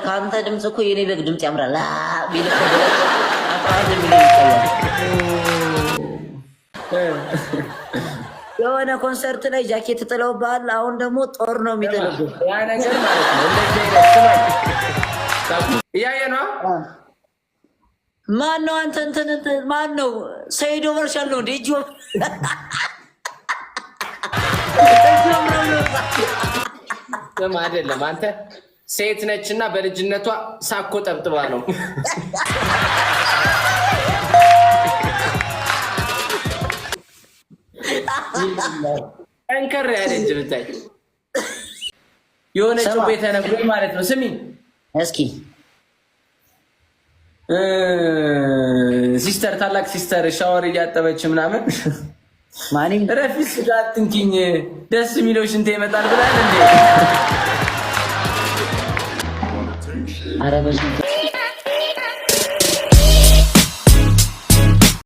ከአንተ ድምፅ እኮ የኔ በግ ድምፅ ያምራል ቢል እኮ ብለህ 11 ሚሊዮን ይታያል። የሆነ ኮንሰርት ላይ ጃኬት ጥለውብሃል። አሁን ደግሞ ጦር ነው የሚጥልብህ። ያ ነገር ማለት ነው። እንደዚህ አይነት ስማኝ፣ እያየ ነው። ማን ነው አንተ? እንትን እንትን ማን ነው? ሰይዶ መርሻል ነው እንዴ? እጅ ስም አይደለም አንተ ሴት ነች እና በልጅነቷ ሳኮ ጠብጥባ ነው። ጠንከር ያለ እጅ ብታይ የሆነ ጩቤ ተነግሮኝ ማለት ነው። ስሚ እስኪ sister፣ ታላቅ sister ሻወር እያጠበች ምናምን ማኒ ረፊ ስጋ አትንኪኝ፣ ደስ የሚለው ሽንቴ ይመጣል ብላል እንዴ? ኧረ በስመ አብ።